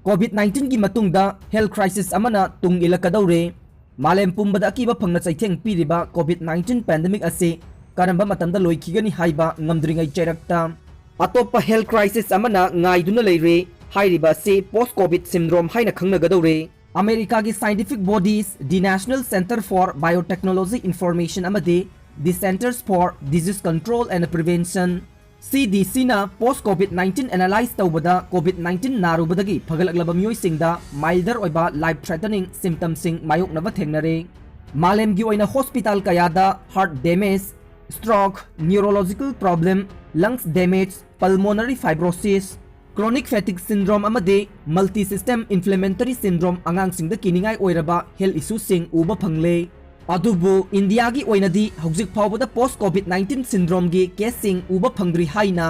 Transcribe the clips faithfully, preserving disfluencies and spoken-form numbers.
COVID nineteen ꯒꯤ ꯃꯇꯨꯡꯗ health crisis ꯑꯃꯅ ꯇꯨꯡ ꯏꯜꯂꯛꯀꯗꯧꯔꯦ꯫ ꯃꯥꯂꯦꯝ ꯄꯨꯝꯕꯗ ꯑꯀꯤꯕ ꯐꯪꯅ ꯆꯩꯊꯦꯡ ꯄꯤꯔꯤꯕ COVID nineteen pandemic ꯑꯁꯤ ꯀꯔꯝꯕ ꯃꯇꯝꯗ ꯂꯣꯏꯈꯤꯒꯅꯤ ꯍꯥꯏꯕ ꯉꯝꯗ꯭ꯔꯤꯉꯩ ꯆꯩꯔꯛꯇ ꯑꯇꯣꯞꯄ health crisis ꯑꯃꯅ ꯉꯥꯏꯗꯨꯅ ꯂꯩꯔꯦ꯫ ꯍꯥꯏꯔꯤꯕ ꯑꯁꯤ post COVID syndrome ꯍꯥꯏꯅ ꯈꯪꯅꯒꯗꯧꯔꯦ꯫ ꯑꯃꯦꯔꯤꯀꯥꯒꯤ scientific bodies, the National Center for Biotechnology Information ꯑꯃꯗꯤ the Centers for Disease Control and Prevention, CDC ꯅ post COVID nineteen analyze ꯇꯧꯕꯗ COVID nineteen ꯅꯥꯔꯨꯕꯗꯒꯤ ꯐꯒꯠꯂꯛꯂꯕ ꯃꯤꯑꯣꯏꯁꯤꯡꯗ milder ꯑꯣꯏꯕ life threatening symptomꯁꯤꯡ ꯃꯥꯌꯣꯛꯅꯕ ꯊꯦꯡꯅꯔꯦ꯫ ꯃꯥꯂꯦꯝꯒꯤ ꯑꯣꯏꯅ hospital ꯀꯌꯥꯗ heart damage, stroke, neurological problem, lungs damage, pulmonary fibrosis, chronic fatigue syndrome ꯑꯃꯗꯤ multisystem inflammatory syndrome ꯑꯉꯥꯡꯁꯤꯡꯗ ꯀꯤꯅꯤꯡꯉꯥꯏ ꯑꯣꯏꯔꯕ health issueꯁꯤꯡ ꯎꯕ ꯐꯪꯂꯦ꯫ ꯑꯗꯨꯕꯨ ꯏꯟꯗꯤꯌꯥꯒꯤ ꯑꯣꯏꯅꯗꯤ ꯍꯧꯖꯤꯛ ꯐꯥꯎꯕꯗ post COVID nineteen syndromeꯒꯤ caseꯁꯤꯡ ꯎꯕ ꯐꯪꯗ꯭ꯔꯤ ꯍꯥꯏꯅ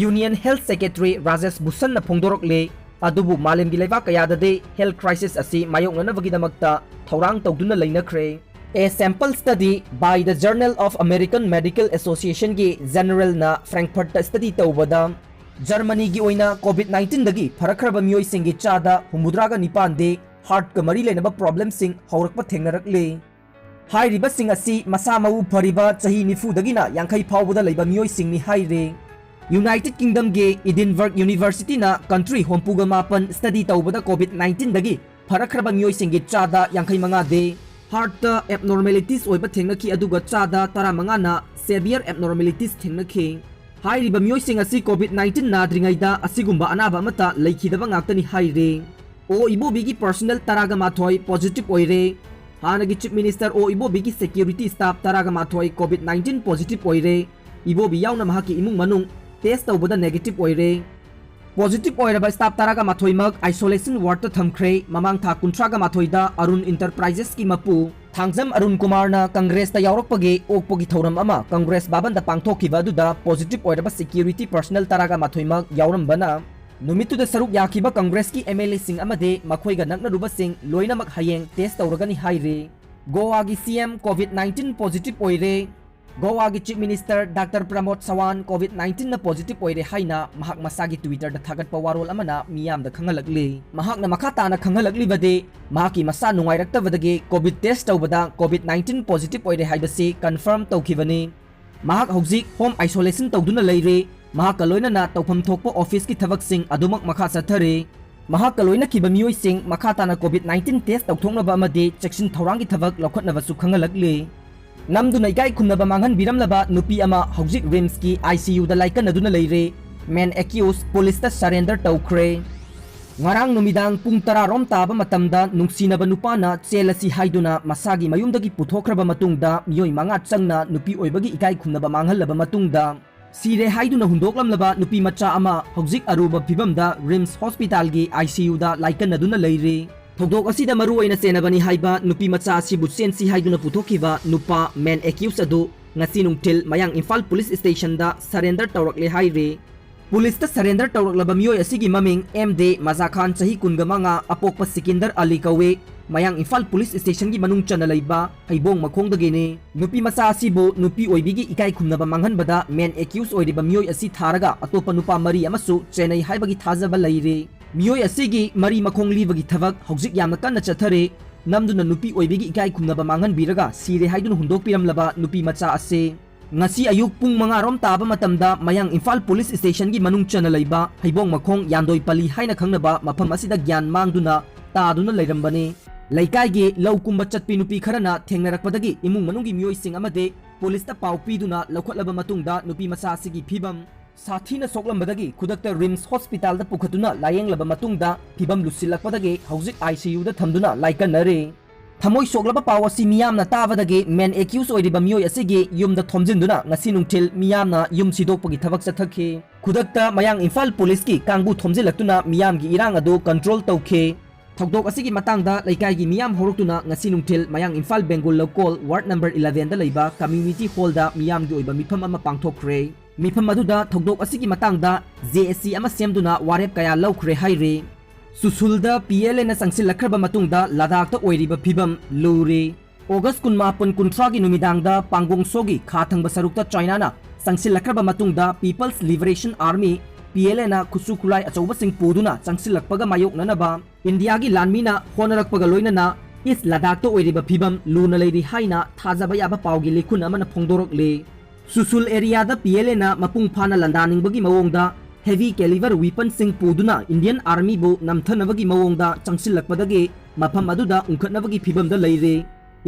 Union Health Secretary ꯔꯥꯖꯦꯁ ꯚꯨꯁꯟꯅ ꯐꯣꯡꯗꯣꯔꯛꯂꯦ꯫ ꯑꯗꯨꯕꯨ ꯃꯥꯂꯦꯝꯒꯤ ꯂꯩꯕꯥꯛ ꯀꯌꯥꯗꯗꯤ health crisis ꯑꯁꯤ ꯃꯥꯌꯣꯛꯅꯅꯕꯒꯤꯗꯃꯛꯇ ꯊꯧꯔꯥꯡ ꯇꯧꯗꯨꯅ ꯂꯩꯅꯈ꯭ꯔꯦ꯫ A sample study by the Journal of American Medical Associationꯒꯤ generalꯅ Frankfurtꯇ study ꯇꯧꯕꯗ, ꯖꯔꯃꯅꯤꯒꯤ ꯑꯣꯏꯅ COVID nineteenꯗꯒꯤ ꯐꯔꯛꯈ꯭ꯔꯕ ꯃꯤꯑꯣꯏꯁꯤꯡꯒꯤ ꯆꯥꯗ ꯍꯨꯝꯐꯨꯇꯔꯥꯒ ꯅꯤꯄꯥꯟꯗꯤ heartꯀ ꯃꯔꯤ ꯂꯩꯅꯕ problemꯁꯤꯡ ꯍꯧꯔꯛꯄ ꯊꯦꯡꯅꯔꯛꯂꯤ꯫ ꯍꯥꯏꯔꯤꯕꯁꯤꯡ ꯑꯁꯤ ꯃꯁꯥ ꯃꯎ ꯐꯔꯤꯕ ꯆꯍꯤ ꯅꯤꯐꯨꯗꯒꯤꯅ ꯌꯥꯡꯈꯩ ꯐꯥꯎꯕꯗ ꯂꯩꯕ ꯃꯤꯑꯣꯏꯁꯤꯡꯅꯤ ꯍꯥꯏꯔꯤ꯫ United Kingdomꯒꯤ Edinburgh Universityꯅ country ꯍꯨꯝꯐꯨꯒ ꯃꯥꯄꯟ study ꯇꯧꯕꯗ COVID nineteenꯗꯒꯤ ꯐꯔꯛꯈ꯭ꯔꯕ ꯃꯤꯑꯣꯏꯁꯤꯡꯒꯤ ꯆꯥꯗ ꯌꯥꯡꯈꯩ ꯃꯉꯥꯗꯤ heartꯇ abnormalities ꯑꯣꯏꯕ ꯊꯦꯡꯅꯈꯤ, ꯑꯗꯨꯒ ꯆꯥꯗ ꯇꯔꯥꯃꯉꯥꯅ severe abnormalities ꯊꯦꯡꯅꯈꯤ꯫ ꯍꯥꯏꯔꯤꯕ ꯃꯤꯑꯣꯏꯁꯤꯡ ꯑꯁꯤ COVID nineteen ꯅꯥꯗ꯭ꯔꯤꯉꯩꯗ ꯑꯁꯤꯒꯨꯝꯕ ꯑꯅꯥꯕ ꯑꯃꯠꯇ ꯂꯩꯈꯤꯗꯕ ꯉꯥꯛꯇꯅꯤ ꯍꯥꯏꯔꯤ꯫ ꯑꯣ ꯏꯕꯣꯕꯤꯒꯤ personnel ꯇꯔꯥꯒ ꯃꯥꯊꯣꯏ positive ꯑꯣꯏꯔꯦ꯫ ꯍꯥꯟꯅꯒꯤ Chief Minister ꯑꯣ ꯏꯕꯣꯕꯤꯒꯤ security staff ꯇꯔꯥꯒ ꯃꯥꯊꯣꯏ COVID nineteen positive ꯑꯣꯏꯔꯦ꯫ ꯏꯕꯣꯕꯤ ꯌꯥꯎꯅ ꯃꯍꯥꯛꯀꯤ ꯏꯃꯨꯡ ꯃꯅꯨꯡ test ꯇꯧꯕꯗ negative ꯑꯣꯏꯔꯦ꯫ Positive ꯑꯣꯏꯔꯕ staff ꯇꯔꯥꯒ ꯃꯥꯊꯣꯏꯃꯛ isolation wardꯇ ꯊꯝꯈ꯭ꯔꯦ꯫ ꯃꯃꯥꯡ ꯊꯥ ꯀꯨꯟꯊ꯭ꯔꯥꯒ ꯃꯥꯊꯣꯏꯗ ꯑꯔꯨꯟ Enterprisesꯀꯤ ꯃꯄꯨ ꯊꯥꯡꯖꯝ ꯑꯔꯨꯟ ꯀꯨꯃꯥꯔꯅ Congressꯇ ꯌꯥꯎꯔꯛꯄꯒꯤ ꯑꯣꯛꯄꯒꯤ ꯊꯧꯔꯝ ꯑꯃ Congress ꯚꯕꯟꯗ ꯄꯥꯡꯊꯣꯛꯈꯤꯕ ꯑꯗꯨꯗ positive ꯑꯣꯏꯔꯕ security personnel ꯇꯔꯥꯒ ꯃꯥꯊꯣꯏꯃꯛ ꯌꯥꯎꯔꯝꯕꯅ, ꯅꯨꯃꯤꯠꯇꯨꯗ ꯁꯔꯨꯛ ꯌꯥꯈꯤꯕ Congressꯀꯤ MLAꯁꯤꯡ ꯑꯃꯗꯤ ꯃꯈꯣꯏꯒ ꯅꯛꯅꯔꯨꯕꯁꯤꯡ ꯂꯣꯏꯅꯃꯛ ꯍꯌꯦꯡ test ꯇꯧꯔꯒꯅꯤ ꯍꯥꯏꯔꯤ꯫ ꯒꯣꯋꯥꯒꯤ CM COVID nineteen positive ꯑꯣꯏꯔꯦ꯫ ꯒꯣꯋꯥꯒꯤ Chief Minister Doctor ꯄ꯭ꯔꯃꯣꯗ ꯁꯋꯥꯟ COVID nineteen ꯅ positive ꯑꯣꯏꯔꯦ ꯍꯥꯏꯅ ꯃꯍꯥꯛ ꯃꯁꯥꯒꯤ Twitter ꯗ ꯊꯥꯒꯠꯄ ꯋꯥꯔꯣꯜ ꯑꯃꯅ ꯃꯤꯌꯥꯝꯗ ꯈꯪꯍꯜꯂꯛꯂꯤ꯫ ꯃꯍꯥꯛꯅ ꯃꯈꯥ ꯇꯥꯅ ꯈꯪꯍꯜꯂꯛꯂꯤꯕꯗꯤ, ꯃꯍꯥꯛꯀꯤ ꯃꯁꯥ ꯅꯨꯡꯉꯥꯏꯔꯛꯇꯕꯗꯒꯤ COVID test ꯇꯧꯕꯗ COVID nineteen positive ꯑꯣꯏꯔꯦ ꯍꯥꯏꯕꯁꯤ confirm ꯇꯧꯈꯤꯕꯅꯤ꯫ ꯃꯍꯥꯛ ꯍꯧꯖꯤꯛ home isolation ꯇꯧꯗꯨꯅ ꯂꯩꯔꯤ꯫ ꯃꯍꯥꯛꯀ ꯂꯣꯏꯅꯅ ꯇꯧꯐꯝ ꯊꯣꯛꯄ office ꯀꯤ ꯊꯕꯛꯁꯤꯡ ꯑꯗꯨꯃꯛ ꯃꯈꯥ ꯆꯠꯊꯔꯤ꯫ ꯃꯍꯥꯛꯀ ꯂꯣꯏꯅꯈꯤꯕ ꯃꯤꯑꯣꯏꯁꯤꯡ ꯃꯈꯥ ꯇꯥꯅ COVID nineteen test ꯇꯧꯊꯣꯛꯅꯕ ꯑꯃꯗꯤ ꯆꯦꯛꯁꯤꯟ ꯊꯧꯔꯥꯡꯒꯤ ꯊꯕꯛ ꯂꯧꯈꯠꯅꯕꯁꯨ ꯈꯪꯍꯜꯂꯛꯂꯤ꯫ ꯅꯝꯗꯨꯅ ꯏꯀꯥꯏ ꯈꯨꯝꯅꯕ ꯃꯥꯡꯍꯟꯕꯤꯔꯝꯂꯕ ꯅꯨꯄꯤ ꯑꯃ ꯍꯧꯖꯤꯛ RIMS ꯀꯤ ICU ꯗ ꯂꯥꯏꯀꯠꯅꯗꯨꯅ ꯂꯩꯔꯦ꯫ Man accused ꯄꯨꯂꯤꯁꯇ surrender ꯇꯧꯈ꯭ꯔꯦ꯫ ꯉꯔꯥꯡ ꯅꯨꯃꯤꯗꯥꯡ ꯄꯨꯡ ꯇꯔꯥ ꯔꯣꯝ ꯇꯥꯕ ꯃꯇꯝꯗ ꯅꯨꯡꯁꯤꯅꯕ ꯅꯨꯄꯥꯅ ꯆꯦꯜꯂꯁꯤ ꯍꯥꯏꯗꯨꯅ ꯃꯁꯥꯒꯤ ꯃꯌꯨꯝꯗꯒꯤ ꯄꯨꯊꯣꯛꯈ꯭ꯔꯕ ꯃꯇꯨꯡꯗ, ꯃꯤꯑꯣꯏ ꯃꯉꯥ ꯆꯪꯅ ꯅꯨꯄꯤ ꯑꯣꯏꯕꯒꯤ ꯏꯀꯥꯏ ꯈꯨꯝꯅꯕ ꯃꯥꯡꯍꯜꯂꯕ ꯃꯇꯨꯡꯗ, ꯁꯤꯔꯦ ꯍꯥꯏꯗꯨꯅ ꯍꯨꯟꯗꯣꯛꯂꯝꯂꯕ ꯅꯨꯄꯤ ꯃꯆꯥ ꯑꯃ ꯍꯧꯖꯤꯛ ꯑꯔꯨꯕ ꯐꯤꯕꯝꯗ RIMS hospital ꯒꯤ ICU ꯗ ꯂꯥꯏꯀꯠꯅꯗꯨꯅ ꯂꯩꯔꯤ꯫ ꯊꯧꯗꯣꯛ ꯑꯁꯤꯗ ꯃꯔꯨ ꯑꯣꯏꯅ ꯆꯦꯟꯅꯕꯅꯤ ꯍꯥꯏꯕ ꯅꯨꯄꯤ ꯃꯆꯥ ꯑꯁꯤꯕꯨ ꯆꯦꯟꯁꯤ ꯍꯥꯏꯗꯨꯅ ꯄꯨꯊꯣꯛꯈꯤꯕ ꯅꯨꯄꯥ, man accused ꯑꯗꯨ ꯉꯁꯤ ꯅꯨꯡꯊꯤꯜ ꯃꯌꯥꯡ ꯏꯝꯐꯥꯜ ꯄꯨꯂꯤꯁ ꯁ꯭ꯇꯦꯁꯟꯗ surrender ꯇꯧꯔꯛꯂꯦ ꯍꯥꯏꯔꯤ꯫ ꯄꯨꯂꯤꯁꯇ surrender ꯇꯧꯔꯛꯂꯕ ꯃꯤꯑꯣꯏ ꯑꯁꯤꯒꯤ ꯃꯃꯤꯡ ꯑꯦꯝ ꯗꯦ ꯃꯖꯥ ꯈꯥꯟ, ꯆꯍꯤ ꯀꯨꯟꯒ ꯃꯉꯥ, ꯑꯄꯣꯛꯄ ꯁꯤꯀꯤꯟꯗꯔ ꯑꯂꯤ ꯀꯧꯏ꯫ ꯃꯌꯥꯡ ꯏꯝꯐꯥꯜ ꯄꯨꯂꯤꯁ ꯁ꯭ꯇꯦꯁꯟꯒꯤ ꯃꯅꯨꯡ ꯆꯟꯅ ꯂꯩꯕ ꯍꯩꯕꯣꯡ ꯃꯈꯣꯡꯗꯒꯤꯅꯤ꯫ ꯅꯨꯄꯤ ꯃꯆꯥ ꯑꯁꯤꯕꯨ ꯅꯨꯄꯤ ꯑꯣꯏꯕꯤꯒꯤ ꯏꯀꯥꯏ ꯈꯨꯝꯅꯕ ꯃꯥꯡꯍꯟꯕꯗ man accused ꯑꯣꯏꯔꯤꯕ ꯃꯤꯑꯣꯏ ꯑꯁꯤ ꯊꯥꯔꯒ ꯑꯇꯣꯞꯄ ꯅꯨꯄꯥ ꯃꯔꯤ ꯑꯃꯁꯨ ꯆꯦꯟꯅꯩ ꯍꯥꯏꯕꯒꯤ ꯊꯥꯖꯕ ꯂꯩꯔꯤ꯫ ꯃꯤꯑꯣꯏ ꯑꯁꯤꯒꯤ ꯃꯔꯤ ꯃꯈꯣꯡ ꯂꯤꯕꯒꯤ ꯊꯕꯛ ꯍꯧꯖꯤꯛ ꯌꯥꯝꯅ ꯀꯟꯅ ꯆꯠꯊꯔꯤ꯫ ꯅꯝꯗꯨꯅ ꯅꯨꯄꯤ ꯑꯣꯏꯕꯤꯒꯤ ꯏꯀꯥꯏ ꯈꯨꯝꯅꯕ ꯃꯥꯡꯍꯟꯕꯤꯔꯒ ꯁꯤꯔꯦ ꯍꯥꯏꯗꯨꯅ ꯍꯨꯟꯗꯣꯛꯄꯤꯔꯝꯂꯕ ꯅꯨꯄꯤ ꯃꯆꯥ ꯑꯁꯤ ꯉꯁꯤ ꯑꯌꯨꯛ ꯄꯨꯡ ꯃꯉꯥ ꯔꯣꯝ ꯇꯥꯕ ꯃꯇꯝꯗ ꯃꯌꯥꯡ ꯏꯝꯐꯥꯜ ꯄꯨꯂꯤꯁ ꯁ꯭ꯇꯦꯁꯟꯒꯤ ꯃꯅꯨꯡ ꯆꯟꯅ ꯂꯩꯕ ꯍꯩꯕꯣꯡ ꯃꯈꯣꯡ ꯌꯥꯟꯗꯣꯏ ꯄꯂꯤ ꯍꯥꯏꯅ ꯈꯪꯅꯕ ꯃꯐꯝ ꯑꯁꯤꯗ ꯒ꯭ꯌꯥꯟ ꯃꯥꯡꯗꯨꯅ ꯇꯥꯗꯨꯅ ꯂꯩꯔꯝꯕꯅꯤ꯫ ꯂꯩꯀꯥꯏꯒꯤ ꯂꯧ ꯀꯨꯝꯕ ꯆꯠꯄꯤ ꯅꯨꯄꯤ ꯈꯔꯅ ꯊꯦꯡꯅꯔꯛꯄꯗꯒꯤ ꯏꯃꯨꯡ ꯃꯅꯨꯡꯒꯤ ꯃꯤꯑꯣꯏꯁꯤꯡ ꯑꯃꯗꯤ ꯄꯨꯂꯤꯁꯇ ꯄꯥꯎ ꯄꯤꯗꯨꯅ ꯂꯧꯈꯠꯂꯕ ꯃꯇꯨꯡꯗ ꯅꯨꯄꯤ ꯃꯆꯥ ꯑꯁꯤꯒꯤ ꯐꯤꯕꯝ ꯁꯥꯊꯤꯅ ꯁꯣꯛꯂꯝꯕꯗꯒꯤ ꯈꯨꯗꯛꯇ RIMS hospital ꯗ ꯄꯨꯈꯠꯇꯨꯅ ꯂꯥꯌꯦꯡꯂꯕ ꯃꯇꯨꯡꯗ ꯐꯤꯕꯝ ꯂꯨꯁꯤꯜꯂꯛꯄꯗꯒꯤ ꯍꯧꯖꯤꯛ ICU ꯗ ꯊꯝꯗꯨꯅ ꯂꯥꯏꯀꯠꯅꯔꯤ꯫ ꯊꯃꯣꯏ ꯁꯣꯛꯂꯕ ꯄꯥꯎ ꯑꯁꯤ ꯃꯤꯌꯥꯝꯅ ꯇꯥꯕꯗꯒꯤ man accused ꯑꯣꯏꯔꯤꯕ ꯃꯤꯑꯣꯏ ꯑꯁꯤꯒꯤ ꯌꯨꯝꯗ ꯊꯣꯝꯖꯤꯟꯗꯨꯅ ꯉꯁꯤ ꯅꯨꯡꯊꯤꯜ ꯃꯤꯌꯥꯝꯅ ꯌꯨꯝ ꯁꯤꯗꯣꯛꯄꯒꯤ ꯊꯕꯛ ꯆꯠꯊꯈꯤ꯫ ꯈꯨꯗꯛꯇ ꯃꯌꯥꯡ ꯏꯝꯐꯥꯜ ꯄꯨꯂꯤꯁꯀꯤ ꯀꯥꯡꯕꯨ ꯊꯣꯝꯖꯤꯜꯂꯛꯇꯨꯅ ꯃꯤꯌꯥꯝꯒꯤ ꯏꯔꯥꯡ ꯑꯗꯨ control ꯇꯧꯈꯤ꯫ ꯊꯧꯗꯣꯛ ꯑꯁꯤꯒꯤ ꯃꯇꯥꯡꯗ ꯂꯩꯀꯥꯏꯒꯤ ꯃꯤꯌꯥꯝ ꯍꯧꯔꯛꯇꯨꯅ ꯉꯁꯤ ꯅꯨꯡꯊꯤꯜ ꯃꯌꯥꯡ ꯏꯝꯐꯥꯜ ꯕꯦꯡꯒꯨꯜ ꯂꯧꯀꯣꯜ ward number eleven ꯗ ꯂꯩꯕ community hall ꯗ ꯃꯤꯌꯥꯝꯒꯤ ꯑꯣꯏꯕ ꯃꯤꯐꯝ ꯑꯃ ꯄꯥꯡꯊꯣꯛꯈ꯭ꯔꯦ꯫ ꯃꯤꯐꯝ ꯑꯗꯨꯗ ꯊꯧꯗꯣꯛ ꯑꯁꯤꯒꯤ ꯃꯇꯥꯡꯗ JAC ꯑꯃ ꯁꯦꯝꯗꯨꯅ ꯋꯥꯔꯦꯞ ꯀꯌꯥ ꯂꯧꯈ꯭ꯔꯦ ꯍꯥꯏꯔꯤ꯫ ꯆꯨꯁꯨꯜꯗ PLA ꯅ ꯆꯪꯁꯤꯜꯂꯛꯈ꯭ꯔꯕ ꯃꯇꯨꯡꯗ ꯂꯗꯥꯈꯇ ꯑꯣꯏꯔꯤꯕ ꯐꯤꯕꯝ ꯂꯨꯔꯦ꯫ ꯑꯣꯒꯁ ꯀꯨꯟꯃꯥꯄꯟ ꯀꯨꯟꯊ꯭ꯔꯥꯒꯤ ꯅꯨꯃꯤꯗꯥꯡꯗ ꯄꯥꯡꯒꯣꯡ ꯁꯣꯒꯤ ꯈꯥ ꯊꯪꯕ ꯁꯔꯨꯛꯇ ꯆꯥꯏꯅꯥꯅ ꯆꯪꯁꯤꯜꯂꯛꯈ꯭ꯔꯕ ꯃꯇꯨꯡꯗ People's Liberation Army, P L A ꯅ ꯈꯨꯠꯁꯨ ꯈꯨꯠꯂꯥꯏ ꯑꯆꯧꯕꯁꯤꯡ ꯄꯨꯗꯨꯅ ꯆꯪꯁꯤꯜꯂꯛꯄꯒ ꯃꯥꯌꯣꯛꯅꯅꯕ ꯏꯟꯗꯤꯌꯥꯒꯤ ꯂꯥꯟꯃꯤꯅ ꯍꯣꯠꯅꯔꯛꯄꯒ ꯂꯣꯏꯅꯅ ꯏꯁ ꯂꯗꯥꯈꯇ ꯑꯣꯏꯔꯤꯕ ꯐꯤꯕꯝ ꯂꯨꯅ ꯂꯩꯔꯤ ꯍꯥꯏꯅ ꯊꯥꯖꯕ ꯌꯥꯕ ꯄꯥꯎꯒꯤ ꯂꯤꯈꯨꯟ ꯑꯃꯅ ꯐꯣꯡꯗꯣꯔꯛꯂꯤ꯫ ꯆꯨꯁꯨꯜ ꯑꯦꯔꯤꯌꯥꯗ P L A ꯅ ꯃꯄꯨꯡ ꯐꯥꯅ ꯂꯥꯟꯗꯥꯅꯤꯡꯕꯒꯤ ꯃꯑꯣꯡꯗ heavy caliber weaponꯁꯤꯡ ꯄꯨꯗꯨꯅ Indian Armyꯕꯨ ꯅꯝꯊꯅꯕꯒꯤ ꯃꯑꯣꯡꯗ ꯆꯪꯁꯤꯜꯂꯛꯄꯗꯒꯤ ꯃꯐꯝ ꯑꯗꯨꯗ ꯎꯪꯈꯠꯅꯕꯒꯤ ꯐꯤꯕꯝꯗ ꯂꯩꯔꯦ꯫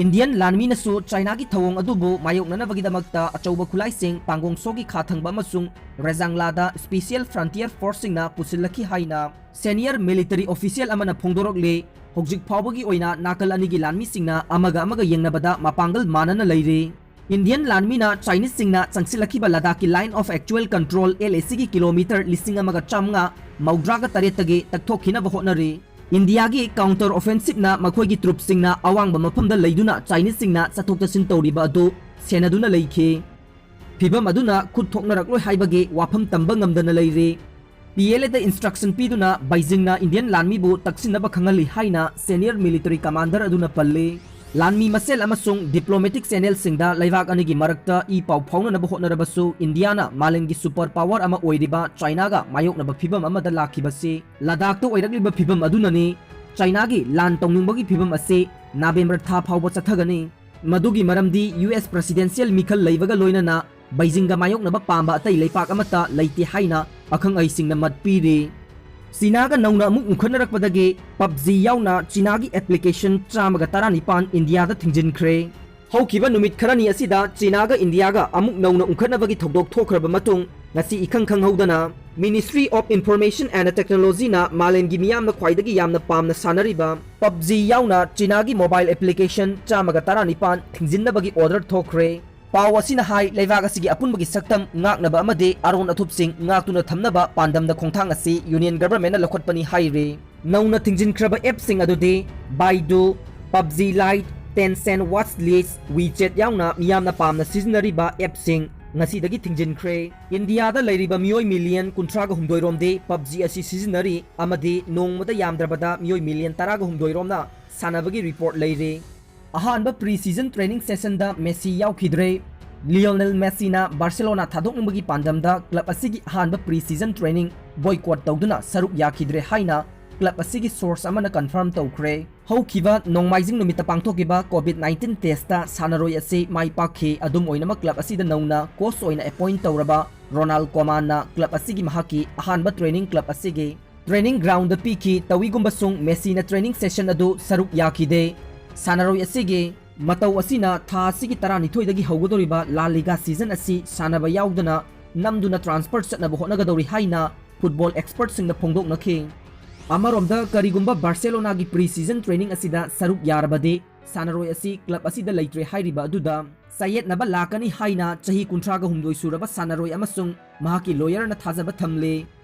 Indian ꯂꯥꯟꯃꯤꯅꯁꯨ ꯆꯥꯏꯅꯥꯒꯤ ꯊꯧꯑꯣꯡ ꯑꯗꯨꯕꯨ ꯃꯥꯌꯣꯛꯅꯅꯕꯒꯤꯗꯃꯛꯇ ꯑꯆꯧꯕ ꯈꯨꯠꯂꯥꯏꯁꯤꯡ ꯄꯥꯡꯒꯣꯡ ꯁꯣꯒꯤ ꯈꯥ ꯊꯪꯕ ꯑꯃꯁꯨꯡ ꯔꯦꯖꯥꯡꯂꯥꯗ Special Frontier Forceꯁꯤꯡꯅ ꯄꯨꯁꯤꯜꯂꯛꯈꯤ ꯍꯥꯏꯅ senior military official ꯑꯃꯅ ꯐꯣꯡꯗꯣꯔꯛꯂꯤ꯫ ꯍꯧꯖꯤꯛ ꯐꯥꯎꯕꯒꯤ ꯑꯣꯏꯅ ꯅꯥꯀꯜ ꯑꯅꯤꯒꯤ ꯂꯥꯟꯃꯤꯁꯤꯡꯅ ꯑꯃꯒ ꯑꯃꯒ ꯌꯦꯡꯅꯕꯗ ꯃꯄꯥꯡꯒꯜ ꯃꯥꯟꯅꯅ ꯂꯩꯔꯤ꯫ Indian ꯂꯥꯟꯃꯤꯅ Chineseꯁꯤꯡꯅ ꯆꯪꯁꯤꯜꯂꯛꯈꯤꯕ ꯂꯗꯥꯈꯀꯤ Line of Actual Control, L A Cꯒꯤ ꯀꯤꯂꯣꯃꯤꯇꯔ ꯂꯤꯁꯤꯡ ꯑꯃꯒ ꯆꯥꯃꯉꯥ ꯃꯧꯗ꯭ꯔꯥꯒ ꯇꯔꯦꯠꯇꯒꯤ ꯇꯛꯊꯣꯛꯈꯤꯅꯕ ꯍꯣꯠꯅꯔꯤ꯫ ꯏꯟꯗꯤꯌꯥꯒꯤ counter offensiveꯅ ꯃꯈꯣꯏꯒꯤ troops ꯁꯤꯡꯅ ꯑꯋꯥꯡꯕ ꯃꯐꯝꯗ ꯂꯩꯗꯨꯅ Chineseꯁꯤꯡꯅ ꯆꯠꯊꯣꯛ ꯆꯠꯁꯤꯟ ꯇꯧꯔꯤꯕ ꯑꯗꯨ ꯁꯦꯟꯅꯗꯨꯅ ꯂꯩꯈꯤ꯫ ꯐꯤꯕꯝ ꯑꯗꯨꯅ ꯈꯨꯠ ꯊꯣꯛꯅꯔꯛꯂꯣꯏ ꯍꯥꯏꯕꯒꯤ ꯋꯥꯐꯝ ꯇꯝꯕ ꯉꯝꯗꯅ ꯂꯩꯔꯤ꯫ P L Aꯗ instruction ꯄꯤꯗꯨꯅ ꯕꯩꯖꯤꯡꯅ Indian ꯂꯥꯟꯃꯤꯕꯨ ꯇꯛꯁꯤꯟꯅꯕ ꯈꯪꯍꯜꯂꯤ ꯍꯥꯏꯅ senior military commander ꯑꯗꯨꯅ ꯄꯜꯂꯤ꯫ ꯂꯥꯟꯃꯤ ꯃꯁꯦꯜ ꯑꯃꯁꯨꯡ diplomatic channelꯁꯤꯡꯗ ꯂꯩꯕꯥꯛ ꯑꯅꯤꯒꯤ ꯃꯔꯛꯇ ꯏ ꯄꯥꯎ ꯐꯥꯎꯅꯅꯕ ꯍꯣꯠꯅꯔꯕꯁꯨ ꯏꯟꯗꯤꯌꯥꯅ ꯃꯥꯂꯦꯝꯒꯤ super power ꯑꯃ ꯑꯣꯏꯔꯤꯕ ꯆꯥꯏꯅꯥꯒ ꯃꯥꯌꯣꯛꯅꯕ ꯐꯤꯕꯝ ꯑꯃꯗ ꯂꯥꯛꯈꯤꯕꯁꯤ ꯂꯗꯥꯈꯇ ꯑꯣꯏꯔꯛꯂꯤꯕ ꯐꯤꯕꯝ ꯑꯗꯨꯅꯅꯤ꯫ ꯆꯥꯏꯅꯥꯒꯤ ꯂꯥꯟ ꯇꯧꯅꯤꯡꯕꯒꯤ ꯐꯤꯕꯝ ꯑꯁꯤ ꯅꯕꯦꯝꯕꯔ ꯊꯥ ꯐꯥꯎꯕ ꯆꯠꯊꯒꯅꯤ꯫ ꯃꯗꯨꯒꯤ ꯃꯔꯝꯗꯤ U S presidential ꯃꯤꯈꯜ ꯂꯩꯕꯒ ꯂꯣꯏꯅꯅ ꯕꯩꯖꯤꯡꯒ ꯃꯥꯌꯣꯛꯅꯕ ꯄꯥꯝꯕ ꯑꯇꯩ ꯂꯩꯄꯥꯛ ꯑꯃꯠꯇ ꯂꯩꯇꯦ ꯍꯥꯏꯅ ꯑꯈꯪ ꯑꯍꯩꯁꯤꯡꯅ ꯃꯠ ꯄꯤꯔꯤ꯫ ꯆꯤꯅꯥꯒ ꯅꯧꯅ ꯑꯃꯨꯛ ꯎꯪꯈꯠꯅꯔꯛꯄꯗꯒꯤ PUBG ꯌꯥꯎꯅ ꯆꯤꯅꯥꯒꯤ application ꯆꯥꯝꯃꯒ ꯇꯔꯥꯅꯤꯄꯥꯟ ꯏꯟꯗꯤꯌꯥꯗ ꯊꯤꯡꯖꯤꯟꯈ꯭ꯔꯦ꯫ ꯍꯧꯈꯤꯕ ꯅꯨꯃꯤꯠ ꯈꯔꯅꯤ ꯑꯁꯤꯗ ꯆꯤꯅꯥꯒ ꯏꯟꯗꯤꯌꯥꯒ ꯑꯃꯨꯛ ꯅꯧꯅ ꯎꯪꯈꯠꯅꯕꯒꯤ ꯊꯧꯗꯣꯛ ꯊꯣꯛꯈ꯭ꯔꯕ ꯃꯇꯨꯡ, ꯉꯁꯤ ꯏꯈꯪ ꯈꯪꯍꯧꯗꯅ Ministry of Information and Technologyꯅ ꯃꯥꯂꯦꯝꯒꯤ ꯃꯤꯌꯥꯝꯅ ꯈ꯭ꯋꯥꯏꯗꯒꯤ ꯌꯥꯝꯅ ꯄꯥꯝꯅ ꯁꯥꯟꯅꯔꯤꯕ PUBG ꯌꯥꯎꯅ ꯆꯤꯅꯥꯒꯤ mobile application ꯆꯥꯝꯃꯒ ꯇꯔꯥꯅꯤꯄꯥꯟ ꯊꯤꯡꯖꯤꯟꯅꯕꯒꯤ order ꯊꯣꯛꯈ꯭ꯔꯦ꯫ ꯄꯥꯎ ꯑꯁꯤꯅ ꯍꯥꯏ, ꯂꯩꯕꯥꯛ ꯑꯁꯤꯒꯤ ꯑꯄꯨꯟꯕꯒꯤ ꯁꯛꯇꯝ ꯉꯥꯛꯅꯕ ꯑꯃꯗꯤ ꯑꯔꯣꯟ ꯑꯊꯨꯞꯁꯤꯡ ꯉꯥꯛꯇꯨꯅ ꯊꯝꯅꯕ ꯄꯥꯟꯗꯝꯗ ꯈꯣꯡꯊꯥꯡ ꯑꯁꯤ Union Governmentꯅ ꯂꯧꯈꯠꯄꯅꯤ ꯍꯥꯏꯔꯤ꯫ ꯅꯧꯅ ꯊꯤꯡꯖꯤꯟꯈ꯭ꯔꯕ appꯁꯤꯡ ꯑꯗꯨꯗꯤ Baidu, PUBG Lite, Tencent Watch List, WeChat ꯌꯥꯎꯅ ꯃꯤꯌꯥꯝꯅ ꯄꯥꯝꯅ ꯁꯤꯖꯤꯟꯅꯔꯤꯕ appꯁꯤꯡ ꯉꯁꯤꯗꯒꯤ ꯊꯤꯡꯖꯤꯟꯈ꯭ꯔꯦ꯫ ꯏꯟꯗꯤꯌꯥꯗ ꯂꯩꯔꯤꯕ ꯃꯤꯑꯣꯏ million ꯀꯨꯟꯊ꯭ꯔꯥꯒ ꯍꯨꯝꯗꯣꯏ ꯔꯣꯝꯗꯤ PUBG ꯑꯁꯤ ꯁꯤꯖꯤꯟꯅꯔꯤ ꯑꯃꯗꯤ ꯅꯣꯡꯃꯗ ꯌꯥꯝꯗ꯭ꯔꯕꯗ ꯃꯤꯑꯣꯏ million ꯇꯔꯥꯒ ꯍꯨꯝꯗꯣꯏ ꯔꯣꯝꯅ ꯁꯥꯟꯅꯕꯒꯤ report ꯂꯩꯔꯤ꯫ ꯑꯍꯥꯟꯕ pre-season training session ꯗ ꯃꯦꯁꯤ ꯌꯥꯎꯈꯤꯗ꯭ꯔꯦ꯫ ꯂꯤꯑꯣꯅꯦꯜ ꯃꯦꯁꯤꯅ ꯕꯥꯔꯁꯦꯂꯣꯅꯥ ꯊꯥꯗꯣꯛꯅꯤꯡꯕꯒꯤ ꯄꯥꯟꯗꯝꯗ club ꯑꯁꯤꯒꯤ ꯑꯍꯥꯟꯕ pre-season training boycott ꯇꯧꯗꯨꯅ ꯁꯔꯨꯛ ꯌꯥꯈꯤꯗ꯭ꯔꯦ ꯍꯥꯏꯅ club ꯑꯁꯤꯒꯤ source ꯑꯃꯅ confirm ꯇꯧꯈ꯭ꯔꯦ꯫ ꯍꯧꯈꯤꯕ ꯅꯣꯡꯃꯥꯏꯖꯤꯡ ꯅꯨꯃꯤꯠꯇ ꯄꯥꯡꯊꯣꯛꯈꯤꯕ COVID nineteen test ꯇ ꯁꯥꯟꯅꯔꯣꯏ ꯑꯁꯤ ꯃꯥꯏ ꯄꯥꯛꯈꯤ꯫ ꯑꯗꯨꯝ ꯑꯣꯏꯅꯃꯛ club ꯑꯁꯤꯗ ꯅꯧꯅ coach ꯑꯣꯏꯅ appoint ꯇꯧꯔꯕ ꯔꯣꯅꯥꯜ ꯀꯣꯃꯥꯟꯅ club ꯑꯁꯤꯒꯤ ꯃꯍꯥꯛꯀꯤ ꯑꯍꯥꯟꯕ training club ꯑꯁꯤꯒꯤ training ground ꯗ ꯄꯤꯈꯤ꯫ ꯇꯧꯏꯒꯨꯝꯕꯁꯨꯡ ꯃꯦꯁꯤꯅ training session ꯑꯗꯨ ꯁꯔꯨꯛ ꯌꯥꯈꯤꯗꯦ꯫ ꯁꯥꯟꯅꯔꯣꯏ ꯑꯁꯤꯒꯤ ꯃꯇꯧ ꯑꯁꯤꯅ ꯊꯥ ꯑꯁꯤꯒꯤ ꯇꯔꯥꯅꯤꯊꯣꯏꯗꯒꯤ ꯍꯧꯒꯗꯧꯔꯤꯕ La Liga season ꯑꯁꯤ ꯁꯥꯟꯅꯕ ꯌꯥꯎꯗꯅ ꯅꯝꯗꯨꯅ transfer ꯆꯠꯅꯕ ꯍꯣꯠꯅꯒꯗꯧꯔꯤ ꯍꯥꯏꯅ football expert ꯁꯤꯡꯅ ꯐꯣꯡꯗꯣꯛꯅꯈꯤ꯫ ꯑꯃꯔꯣꯝꯗ, ꯀꯔꯤꯒꯨꯝꯕ ꯕꯥꯔꯁꯦꯂꯣꯅꯥꯒꯤ pre-season training ꯑꯁꯤꯗ ꯁꯔꯨꯛ ꯌꯥꯔꯕꯗꯤ, ꯁꯥꯟꯅꯔꯣꯏ ꯑꯁꯤ club ꯑꯁꯤꯗ ꯂꯩꯇ꯭ꯔꯦ ꯍꯥꯏꯔꯤꯕ ꯑꯗꯨꯗ ꯆꯌꯦꯠꯅꯕ ꯂꯥꯛꯀꯅꯤ ꯍꯥꯏꯅ ꯆꯍꯤ ꯀꯨꯟꯊ꯭ꯔꯥꯒ ꯍꯨꯝꯗꯣꯏ ꯁꯨꯔꯕ ꯁꯥꯟꯅꯔꯣꯏ ꯑꯃꯁꯨꯡ ꯃꯍꯥꯛꯀꯤ lawyer ꯅ ꯊꯥꯖꯕ ꯊꯝꯂꯤ꯫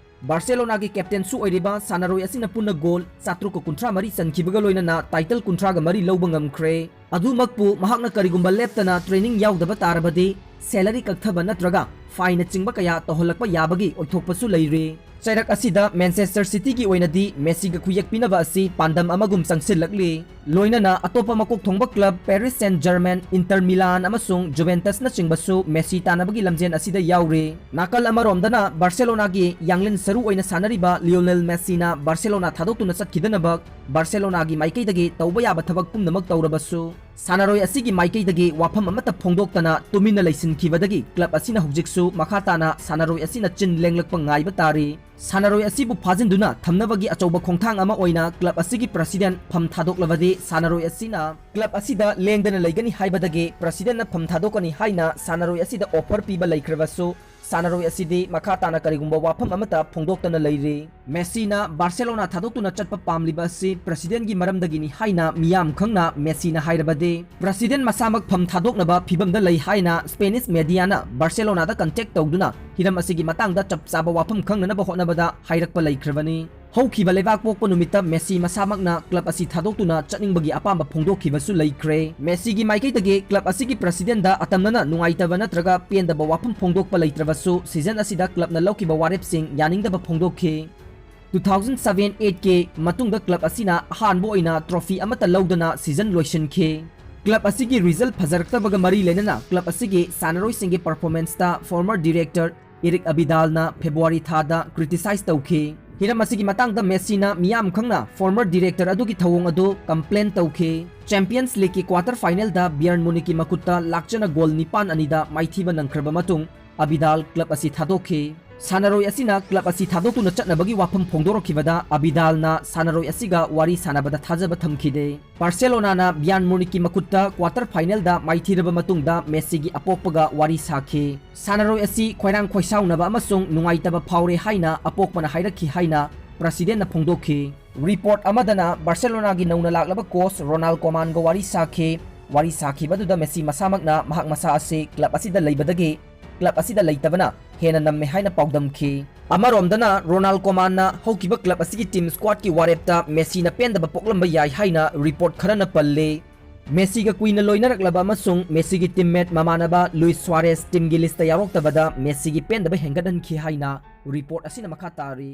ꯕꯥꯔꯁꯦꯂꯣꯅꯥꯒꯤ captain ꯁꯨ ꯑꯣꯏꯔꯤꯕ ꯁꯥꯟꯅꯔꯣꯏ ꯑꯁꯤꯅ ꯄꯨꯟꯅ goal ꯆꯥꯇ꯭ꯔꯨꯛꯀ ꯀꯨꯟꯊ꯭ꯔꯥ ꯃꯔꯤ ꯆꯟꯈꯤꯕꯒ ꯂꯣꯏꯅꯅ title ꯀꯨꯟꯊ꯭ꯔꯥꯒ ꯃꯔꯤ ꯂꯧꯕ ꯉꯝꯈ꯭ꯔꯦ꯫ ꯑꯗꯨꯃꯛꯄꯨ, ꯃꯍꯥꯛꯅ ꯀꯔꯤꯒꯨꯝꯕ ꯂꯦꯞꯇꯅ training ꯌꯥꯎꯗꯕ ꯇꯥꯔꯕꯗꯤ, salary ꯀꯛꯊꯕ ꯅꯠꯇ꯭ꯔꯒ fine ꯅꯆꯤꯡꯕ ꯀꯌꯥ ꯇꯧꯍꯜꯂꯛꯄ ꯌꯥꯕꯒꯤ ꯑꯣꯏꯊꯣꯛꯄꯁꯨ ꯂꯩꯔꯤ꯫ ꯆꯩꯔꯛ ꯑꯁꯤꯗ Manchester City ꯒꯤ ꯑꯣꯏꯅꯗꯤ ꯃꯦꯁꯤꯒ ꯈꯨꯌꯦꯛ ꯄꯤꯅꯕ ꯑꯁꯤ ꯄꯥꯟꯗꯝ ꯑꯃꯒꯨꯝ ꯆꯪꯁꯤꯜꯂꯛꯂꯤ꯫ ꯂꯣꯏꯅꯅ ꯑꯇꯣꯞꯄ ꯃꯀꯣꯛ ꯊꯣꯡꯕ club Paris Saint-Germain, Inter Milan ꯑꯃꯁꯨꯡ Juventus ꯅꯆꯤꯡꯕꯁꯨ ꯃꯦꯁꯤ ꯇꯥꯟꯅꯕꯒꯤ ꯂꯝꯖꯦꯜ ꯑꯁꯤꯗ ꯌꯥꯎꯔꯤ꯫ ꯅꯥꯀꯜ ꯑꯃꯔꯣꯝꯗꯅ ꯕꯥꯔꯁꯦꯂꯣꯅꯥꯒꯤ ꯌꯥꯡꯂꯦꯟ ꯁꯔꯨ ꯑꯣꯏꯅ ꯁꯥꯟꯅꯔꯤꯕ ꯂꯤꯑꯣꯅꯦꯜ ꯃꯦꯁꯤꯅ ꯕꯥꯔꯁꯦꯂꯣꯅꯥ ꯊꯥꯗꯣꯛꯇꯨꯅ ꯆꯠꯈꯤꯗꯅꯕ ꯕꯥꯔꯁꯦꯂꯣꯅꯥꯒꯤ ꯃꯥꯏꯀꯩꯗꯒꯤ ꯇꯧꯕ ꯌꯥꯕ ꯊꯕꯛ ꯄꯨꯝꯅꯃꯛ ꯇꯧꯔꯕꯁꯨ, ꯁꯥꯟꯅꯔꯣꯏ ꯑꯁꯤꯒꯤ ꯃꯥꯏꯀꯩꯗꯒꯤ ꯋꯥꯐꯝ ꯑꯃꯠꯇ ꯐꯣꯡꯗꯣꯛꯇꯅ ꯇꯨꯃꯤꯟꯅ ꯂꯩꯁꯤꯟꯈꯤꯕꯗꯒꯤ club ꯑꯁꯤꯅ ꯍꯧꯖꯤꯛꯁꯨ ꯃꯈꯥ ꯇꯥꯅ ꯁꯥꯟꯅꯔꯣꯏ ꯑꯁꯤꯅ ꯆꯤꯟ ꯂꯦꯡꯂꯛꯄ ꯉꯥꯏꯕ ꯇꯥꯔꯤ꯫ ꯁꯥꯟꯅꯔꯣꯏ ꯑꯁꯤꯕꯨ ꯐꯥꯖꯤꯟꯗꯨꯅ ꯊꯝꯅꯕꯒꯤ ꯑꯆꯧꯕ ꯈꯣꯡꯊꯥꯡ ꯑꯃ ꯑꯣꯏꯅ club ꯑꯁꯤꯒꯤ president ꯐꯝ ꯊꯥꯗꯣꯛꯂꯕꯗꯤ, ꯁꯥꯟꯅꯔꯣꯏ ꯑꯁꯤꯅ club ꯑꯁꯤꯗ ꯂꯦꯡꯗꯅ ꯂꯩꯒꯅꯤ ꯍꯥꯏꯕꯗꯒꯤ president ꯅ ꯐꯝ ꯊꯥꯗꯣꯛꯀꯅꯤ ꯍꯥꯏꯅ ꯁꯥꯟꯅꯔꯣꯏ ꯑꯁꯤꯗ offer ꯄꯤꯕ ꯂꯩꯈ꯭ꯔꯕꯁꯨ, ꯁꯥꯟꯅꯔꯣꯏ ꯑꯁꯤꯗꯤ ꯃꯈꯥ ꯇꯥꯅ ꯀꯔꯤꯒꯨꯝꯕ ꯋꯥꯐꯝ ꯑꯃꯠꯇ ꯐꯣꯡꯗꯣꯛꯇꯅ ꯂꯩꯔꯤ꯫ ꯃꯦꯁꯤꯅ ꯕꯥꯔꯁꯦꯂꯣꯅꯥ ꯊꯥꯗꯣꯛꯇꯨꯅ ꯆꯠꯄ ꯄꯥꯝꯂꯤꯕ ꯑꯁꯤ president ꯒꯤ ꯃꯔꯝꯗꯒꯤꯅꯤ ꯍꯥꯏꯅ ꯃꯤꯌꯥꯝ ꯈꯪꯅ ꯃꯦꯁꯤꯅ ꯍꯥꯏꯔꯕꯗꯤ, president ꯃꯁꯥꯃꯛ ꯐꯝ ꯊꯥꯗꯣꯛꯅꯕ ꯐꯤꯕꯝꯗ ꯂꯩ ꯍꯥꯏꯅ Spanish media ꯅ ꯕꯥꯔꯁꯦꯂꯣꯅꯥꯗ contact ꯇꯧꯗꯨꯅ ꯍꯤꯔꯝ ꯑꯁꯤꯒꯤ ꯃꯇꯥꯡꯗ ꯆꯞ ꯆꯥꯕ ꯋꯥꯐꯝ ꯈꯪꯅꯅꯕ ꯍꯣꯠꯅꯕꯗ ꯍꯥꯏꯔꯛꯄ ꯂꯩꯈ꯭ꯔꯕꯅꯤ꯫ ꯍꯧꯈꯤꯕ ꯂꯩꯕꯥꯛꯄꯣꯛꯄ ꯅꯨꯃꯤꯠꯇ ꯃꯦꯁꯤ ꯃꯁꯥꯃꯛꯅ club ꯑꯁꯤ ꯊꯥꯗꯣꯛꯇꯨꯅ ꯆꯠꯅꯤꯡꯕꯒꯤ ꯑꯄꯥꯝꯕ ꯐꯣꯡꯗꯣꯛꯈꯤꯕꯁꯨ ꯂꯩꯈ꯭ꯔꯦ꯫ ꯃꯦꯁꯤꯒꯤ ꯃꯥꯏꯀꯩꯗꯒꯤ club ꯑꯁꯤꯒꯤ president ꯗ ꯑꯇꯝꯅꯅ ꯅꯨꯡꯉꯥꯏꯇꯕ ꯅꯠꯇ꯭ꯔꯒ ꯄꯦꯟꯗꯕ ꯋꯥꯐꯝ ꯐꯣꯡꯗꯣꯛꯄ ꯂꯩꯇ꯭ꯔꯕꯁꯨ, season ꯑꯁꯤꯗ club ꯅ ꯂꯧꯈꯤꯕ ꯋꯥꯔꯦꯞꯁꯤꯡ ꯌꯥꯅꯤꯡꯗꯕ ꯐꯣꯡꯗꯣꯛꯈꯤ꯫ Two thousand seven eight ꯀꯤ ꯃꯇꯨꯡꯗ club ꯑꯁꯤꯅ ꯑꯍꯥꯟꯕ ꯑꯣꯏꯅ trophy ꯑꯃꯠꯇ ꯂꯧꯗꯅ season ꯂꯣꯏꯁꯤꯟꯈꯤ꯫ ꯀ꯭ꯂꯕ ꯑꯁꯤꯒꯤ ꯔꯤꯖꯜ ꯐꯖꯔꯛꯇꯕꯒ ꯃꯔꯤ ꯂꯩꯅꯅ ꯀ꯭ꯂꯕ ꯑꯁꯤꯒꯤ ꯁꯥꯟꯅꯔꯣꯏꯁꯤꯡꯒꯤ ꯄꯔꯐꯣꯔꯃꯦꯟꯁꯇ ꯐꯣꯔꯃꯔ ꯗꯤꯔꯦꯛꯇꯔ ꯏꯔꯤꯛ ꯑꯕꯤꯗꯥꯜꯅ ꯐꯦꯕ꯭ꯔꯨꯋꯥꯔꯤ ꯊꯥꯗ ꯀ꯭ꯔꯤꯇꯤꯁꯥꯏꯖ ꯇꯧꯈꯤ꯫ ꯍꯤꯔꯝ ꯑꯁꯤꯒꯤ ꯃꯇꯥꯡꯗ ꯃꯦꯁꯤꯅ ꯃꯤꯌꯥꯝ ꯈꯪꯅ ꯐꯣꯔꯃꯔ ꯗꯤꯔꯦꯛꯇꯔ ꯑꯗꯨꯒꯤ ꯊꯧꯑꯣꯡ ꯑꯗꯨ ꯀꯝꯄ꯭ꯂꯦꯟ ꯇꯧꯈꯤ꯫ ꯆꯦꯝꯄꯤꯌꯟꯁ ꯂꯤꯒꯀꯤ ꯀ꯭ꯋꯥꯇꯔ ꯐꯥꯏꯅꯦꯜꯗ ꯕꯤꯌꯔꯟ ꯃꯨꯅꯤꯛꯀꯤ ꯃꯈꯨꯠꯇ ꯂꯥꯛꯆꯅ ꯒꯣꯜ ꯅꯤꯄꯥꯟ ꯑꯅꯤꯗ ꯃꯥꯏꯊꯤꯕ ꯅꯪꯈ꯭ꯔꯕ ꯃꯇꯨꯡ ꯑꯕꯤꯗꯥꯜ ꯀ꯭ꯂꯕ ꯑꯁꯤ ꯊꯥꯗꯣꯛꯈꯤ꯫ ꯁꯥꯟꯅꯔꯣꯏ ꯑꯁꯤꯅ ꯀ꯭ꯂꯕ ꯑꯁꯤ ꯊꯥꯗꯣꯛꯇꯨꯅ ꯆꯠꯅꯕꯒꯤ ꯋꯥꯐꯝ ꯐꯣꯡꯗꯣꯔꯛꯈꯤꯕꯗ ꯑꯕꯤꯗꯥꯜꯅ ꯁꯥꯟꯅꯔꯣꯏ ꯑꯁꯤꯒ ꯋꯥꯔꯤ ꯁꯥꯟꯅꯕꯗ ꯊꯥꯖꯕ ꯊꯝꯈꯤꯗꯦ꯫ ꯕꯥꯔꯁꯦꯂꯣꯅꯥꯅ ꯕꯤꯌꯥꯟ ꯃꯨꯅꯤꯛꯀꯤ ꯃꯈꯨꯠꯇ ꯀ꯭ꯋꯥꯇꯔ ꯐꯥꯏꯅꯦꯜꯗ ꯃꯥꯏꯊꯤꯔꯕ ꯃꯇꯨꯡꯗ ꯃꯦꯁꯤꯒꯤ ꯑꯄꯣꯛꯄꯒ ꯋꯥꯔꯤ ꯁꯥꯈꯤ꯫ ꯁꯥꯟꯅꯔꯣꯏ ꯑꯁꯤ ꯈꯣꯏꯔꯥꯡ ꯈꯣꯏꯁꯥꯎꯅꯕ ꯑꯃꯁꯨꯡ ꯅꯨꯡꯉꯥꯏꯇꯕ ꯐꯥꯎꯔꯦ ꯍꯥꯏꯅ ꯑꯄꯣꯛꯄꯅ ꯍꯥꯏꯔꯛꯈꯤ ꯍꯥꯏꯅ ꯄ꯭ꯔꯁꯤꯗꯦꯟꯅ ꯐꯣꯡꯗꯣꯛꯈꯤ꯫ ꯔꯤꯄꯣꯔꯠ ꯑꯃꯗꯅ ꯕꯥꯔꯁꯦꯂꯣꯅꯥꯒꯤ ꯅꯧꯅ ꯂꯥꯛꯂꯕ ꯀꯣꯆ ꯔꯣꯅꯥꯜ ꯀꯣꯃꯥꯟꯒ ꯋꯥꯔꯤ ꯁꯥꯈꯤ꯫ ꯋꯥꯔꯤ ꯁꯥꯈꯤꯕ ꯑꯗꯨꯗ ꯃꯦꯁꯤ ꯃꯁꯥꯃꯛꯅ ꯃꯍꯥꯛ ꯃꯁꯥ ꯑꯁꯤ ꯀ꯭ꯂꯕ ꯑꯁꯤꯗ ꯂꯩꯕꯗꯒꯤ ꯀ꯭ꯂꯕ ꯑꯁꯤꯗ ꯂꯩꯇꯕꯅ ꯍꯦꯟꯅ ꯅꯝꯃꯦ ꯍꯥꯏꯅ ꯄꯥꯎꯗꯝꯈꯤ꯫ ꯑꯃꯔꯣꯝꯗꯅ ꯔꯣꯅꯥꯜ ꯀꯣꯃꯥꯟꯅ ꯍꯧꯈꯤꯕ ꯀ꯭ꯂꯕ ꯑꯁꯤꯒꯤ ꯇꯤꯝ ꯁ꯭ꯀ꯭ꯋꯥꯗꯀꯤ ꯋꯥꯔꯦꯞꯇ ꯃꯦꯁꯤꯅ ꯄꯦꯟꯗꯕ ꯄꯣꯛꯂꯝꯕ ꯌꯥꯏ ꯍꯥꯏꯅ ꯔꯤꯄꯣꯔꯠ ꯈꯔꯅ ꯄꯜꯂꯤ꯫ ꯃꯦꯁꯤꯒ ꯀꯨꯏꯅ ꯂꯣꯏꯅꯔꯛꯂꯕ ꯑꯃꯁꯨꯡ ꯃꯦꯁꯤꯒꯤ ꯇꯤꯝꯃꯦꯠ ꯃꯃꯥꯟꯅꯕ ꯂꯨꯏꯁ ꯁ꯭ꯋꯥꯔꯦꯁ ꯇꯤꯝꯒꯤ ꯂꯤꯁꯇ ꯌꯥꯎꯔꯛꯇꯕꯗ ꯃꯦꯁꯤꯒꯤ ꯄꯦꯟꯗꯕ ꯍꯦꯟꯒꯠꯍꯟꯈꯤ ꯍꯥꯏꯅ ꯔꯤꯄꯣꯔꯠ ꯑꯁꯤꯅ ꯃꯈꯥ ꯇꯥꯔꯤ꯫